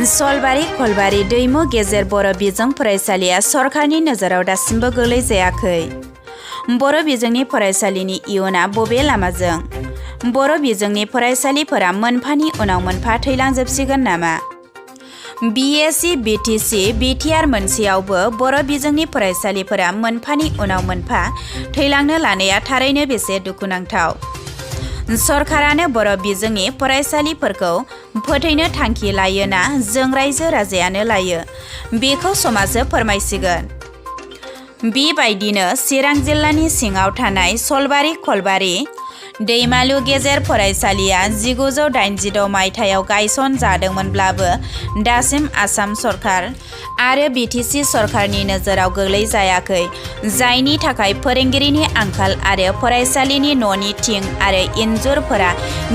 सलबारि खलबारि दैमु गेजेर बर' बिजों फरायसालिया सरकारनि नोजोराव दासिमबो गोरलै जायाखै। बर' बिजोंनि फरायसालिनि इयुना बबे लामाजों? बर' बिजोंनि फरायसालिफोरा मोनफानि उनाव मोनफा थैलांजोबसिगोन नामा? BSc BTC BTR मोनसेयावबो बर' बिजोंनि फरायसालिफोरा मोनफानि उनाव मोनफा थैलांनो लानाया थारैनो बेसे दुखुनांथाव। सरकारानो बर' बिजोंनि फरायसालिफोरखौ फोथैनो थांखि लायोना जों रायजो राजायानो लायो, बेखौ समाजो फोरमायसिगोन। बेबायदिनो चिरां जिल्लानि सिङाव थानाय सलबारि खलबारि दैमालु गेजेर फरायसालिया 1986 मायथाइयाव गायसन जादोंमोनब्लाबो दासिम आसाम सरकार आरो BTC सरकारनि नोजोराव गोरलै जायाखै, जायनि थाखाय फोरोंगिरिनि आंखाल आरो फरायसालिनि न'नि थिं आरो इन्जुरफोरा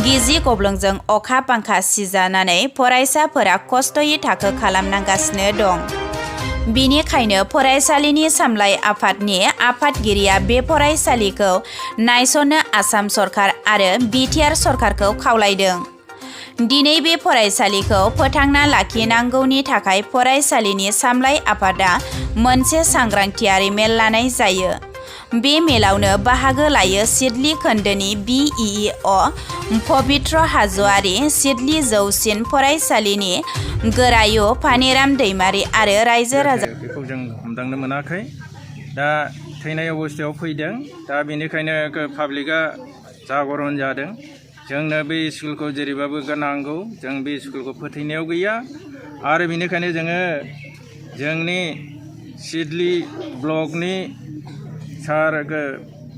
गिजि गब्लंजों अखा बांखा सिजानानै फरायसाफोरा खस्थ'यै थाखो खालामनांगासिनो दं। बिनिखायनो फरायसालिनि सामलाय आफादनि आफादगिरिया बे फरायसालिखौ नायसननो आसाम सरकार आरो BTR सरकारखौ खावलायदों। दिनै बे फरायसालिखौ फोथांना लाखिनांगौनि थाखाय फरायसालिनि सामलाय आफादा मोनसे सांग्रांथियारि मेल लानाय जायो। बे मेलावनो बाहागो लायो सिडली खोन्दोनि BEEO पबित्र हाज'वारि, सिडली जौसिन फरायसालिनि गोरायु फानिराम दैमारि आरो रायजो राजा। बेखौ जों हमदांनो मोनाखै, दा थैनाय अबस्थायाव फैदों। दा बेनिखायनो पाब्लिकआ जागरन जादों। जोंनो बे स्कुलखौ जेरैबाबो नांगौ, जों बे स्कुलखौ फोथैनायाव गैया आरो बेनिखायनो जोङो जोंनि सिडली ब्लकनि सार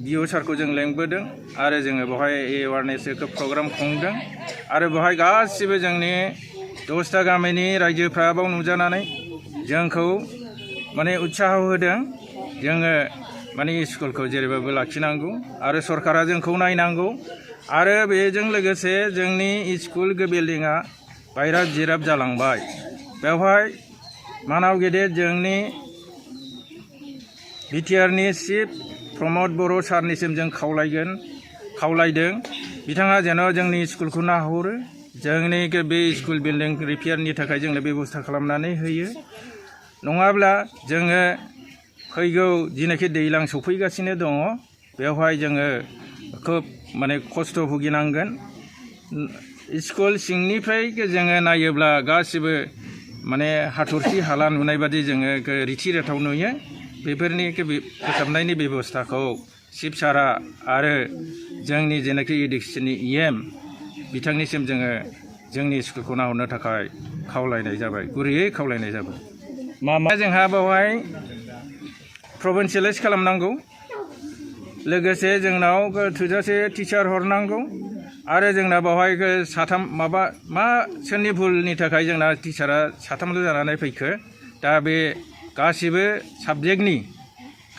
BO सारखौ जों लेंबोदों आरो जोङो बेवहाय एवारनेस प्रग्राम खुंदों आरो बेवहाय गासिबो जोंनि 10टा गामिनि रायजोफ्रा बाव नुजानानै जोंखौ माने उत्साह होदों। जोङो माने स्कुलखौ जेरैबाबो लाखिनांगौ आरो सरकारा जोंखौ नायनांगौ आरो बेजों लोगोसे जोंनि स्कुल बिल्डिंआ बायराब जिराब जालांबाय। बेवहाय मानाव गेदेर जोंनि BTRनि चिफ प्रमद बर' सारनिसिम जों खावलायदों बिथाङा जेन' जोंनि स्कुलखौ नाहरो, जोंनि बे स्कुल बिल्डिं रिपेयारनि थाखाय जोंनो बेबस्था खालामनानै होयो। नङाब्ला जोङो फैगौ जिनाखि दैज्लां सफैगासिनो दङ, बेवहाय जोङो खोब माने खस्थ' भुगिनांगोन। स्कुल सिंनिफ्राय जोङो नायोब्ला गासिबो माने हाथरखि हाला नुनाय बादि जोङो रिथि रेथाव नुयो। बेफोरनि फोसाबनायनि बेबस्थाखौ चिफ सारा आरो जोंनि जेनाखि इडुकेसननि EM बिथांनिसिम जोङो जोंनि स्कुलखौ नाहरनो थाखाय खावलायनाय जाबाय, गुरैयै खावलायनाय जाबाय। मा जोंहा बेवहाय प्रभिन्सियेलाइज खालामनांगौ, लोगोसे जोंनाव थोजासे टिचार हरनांगौ आरो जोंना बेवहाय साथाम सोरनि भुलनि थाखाय जोंना टिचारा साथामल' जानानै फैखो। दा बे गासिबो साबजेक्टनि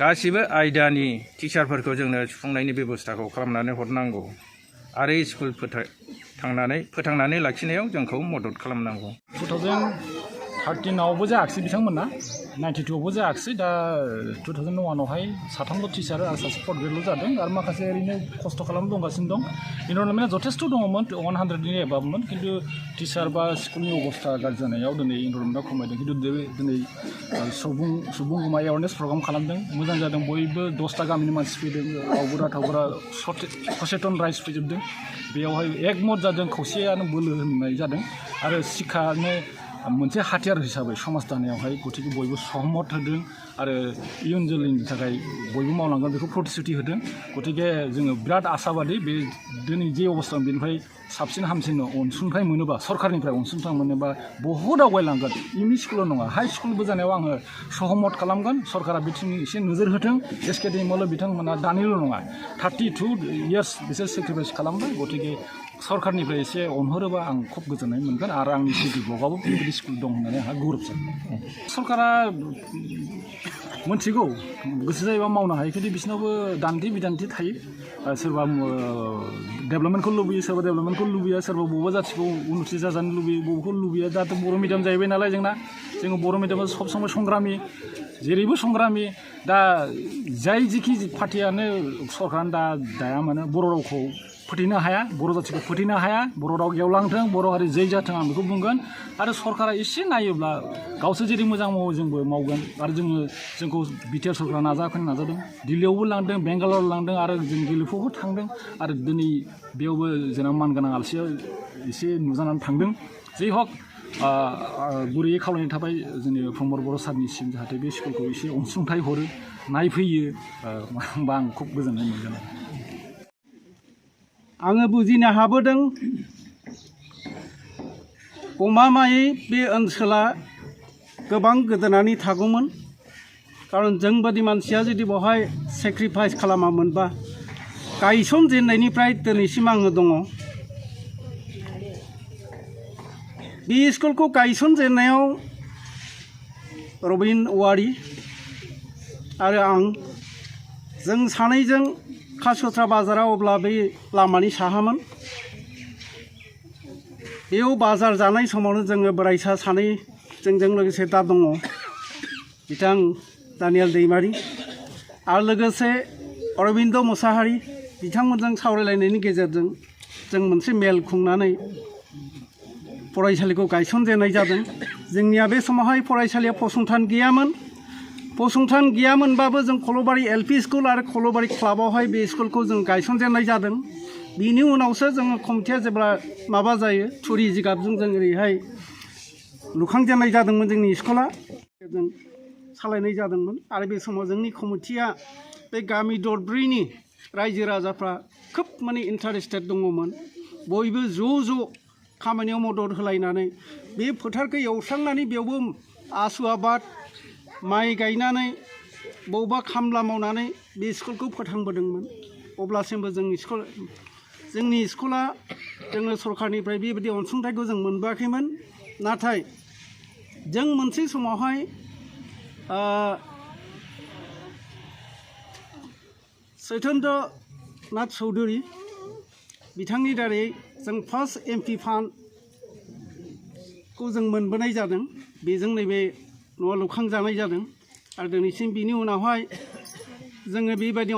गासिबो आयदानि टिचारफोरखौ जोंनो सुफुंनायनि बेबस्थाखौ खालामनानै हरनांगौ आरो स्कुल फोथांनानै लाखिनायाव जोंखौ मदद खालामनांगौ। 2013आवबो जायाखिसै बिथांमोना, 92आवबो जायाखिसै, दा 2001आवहाय साथामल' टिचार आरो सासे फर्थ ग्रेडल' जादों आरो माखासे ओरैनो खस्थ' खालामनो दंगासिनो दं। इनरलमेन्टआ जथेस्थ' दङमोन, 100नि एबाबमोन, खिन्थु टिचार बा स्कुलनि अबस्था गाज्रि जानायाव दिनै इनरलमेन्टआ खमायदों। खिन्थु दिनै सुबुं गुमा एवारनेस प्रग्राम खालामदों, मोजां जादों। बयबो 10टा गामिनि मानसि फैदों, थावगुरा सचेतन राइज फैजोबदों। बेयावहाय एकमत जादों, खौसेयानो बोलो होननाय जादों आरो शिक्षानो मोनसे हाथियार हिसाबै समाज दानायावहाय गतिके बयबो सहमत होदों आरो इयुन जोलैनि थाखाय बयबो मावलांगोन बेखौ प्रतिश्रुति होदों। गतिके जोङो बिराद आसाबादि बे दिनै जे अबस्था बेनिफ्राय साबसिन हामसिन अनसुंथाइ मोनोबा, सरकारनिफ्राय अनसुंथाइ मोनोबा बहुद आवगायलांगोन। एमइ स्कुलाव नङा, हाइ स्कुलबो जानायाव आङो सहमत खालामगोन। सरकारा बिथिं एसे नोजोर होथों। SK दैमालु बिथांमोना दानिल' नङा, 32 इयार्स बिसोर सेक्रिफाइस खालामबाय। गतिके सरकारनिफ्राय एसे अनहरोबा आं खुब गोजोननाय मोनगोन आरो आंनि सिडि ब्लकआवबो बेबायदि स्कुल दं होननानै आंहा गौरब जायो। सरकारा मोनथिगौ, गोसो जायोबा मावनो हायो, खिन्थु बिसोरनावबो दान्थे बिदान्थे थायो। सोरबा डेभेलपमेन्टखौ लुबैयो, सोरबा डेभेलपमेन्टखौ लुबैया, सोरबा बबेबा जाथिखौ उन्नति जाजानो लुबैयो, बबेखौ लुबैया। दाथ' बर' मिडियाम जाहैबाय नालाय जोङो बर' मिडियामाव सब समय संग्रामि, जेरैबो संग्रामि। दा जाय जिखि पार्टियानो सरकारानो दाया मानो बर' रावखौ फोथैनो हाया बर' जाथिखौ फोथैनो हाया बर' राव गेवलांथों बर' हारि जै जाथों आं बेखौ बुंगोन आरो सरकारा एसे नायोब्ला गावसोर जेरै मोजां मावो जोंबो मावगोन आरो जोंखौ बिटिआर सरकारा नाजादों दिल्लीयावबो लांदों बेंगालराव लांदों आरो जों गेलेफुआवबो थांदों आरो दिनै बेयावबो जेनेबा मानगोनां आलासिया एसे नुजानानै थांदों जै हक गुरैयै खावलायनाय थाबाय जोंनि प्रमद बर' सारनिसिम जाहाथे बे स्कुलखौ एसे अनसुंथाइ हरो नायफैयो होमबा आं खुब गोजोननाय मोनगोन आङो बुजिनो हाबोदों गमामायै बे ओनसोला गोबां गोदोनानै थागौमोन खारन जोंबादि मानसिया जुदि बेवहाय सेक्रिफाइस खालामामोनबा गायसनजेननायनिफ्राय दिनैसिम आङो दङ बे स्कुलखौ गायसनजेननायाव रबिन औवारी आरो आं जों सानैजों खासुथ्रा बाजारा अब्ला बे लामानि साहामोन बेयाव बाजार जानाय समावनो जोङो बोराइसा सानै जोंजों लोगोसे दा दङ बिथां दानियेल दैमारि आरो लोगोसे अरबिन्द मोसाहारि बिथांमोनजों सावरायलायनायनि गेजेरजों जों मोनसे मेल खुंनानै फरायसालिखौ गायसनजेननाय जादों जोंनिया बे समावहाय फरायसालिया फसंथान गैयामोनबाबो जों खलबारि एलपि स्कुल आरो खलबारि क्लाबावहाय बे स्कुलखौ जों गायसनजेननाय जादों बिनि उनावसो जोङो कमिटिया जेब्ला माबा जायो थुरि जिगाबजों जों ओरैहाय लुखांजेननाय जादोंमोन जोंनि स्कुला जों सालायनाय जादोंमोन आरो बे समाव जोंनि कमिटिया बे गामि दरब्रैनि रायजो राजाफ्रा खोब माने इन्टारेस्टेड दङमोन बयबो ज' खामानियाव मदद होलायनानै बे फोथारखौ एवस्रांनानै बेयावबो आसु आबाद माइ गायनानै बबेबा खामला मावनानै बे स्कुलखौ फोथांबोदोंमोन अब्लासिमबो जोंनि स्कुला जोङो सरकारनिफ्राय बेबायदि अनसुंथाइखौ जों मोनबोआखैमोन नाथाय जों मोनसे समावहाय चैतन्य नाथ चौधुरी बिथांनि दारै जों फार्स्ट MP फान्डखौ जों मोनबोनाय जादों बेजों नैबे न'आ लुखांजानाय जादों आरो दिनैसिम बिनि उनावहाय जोङो बेबायदि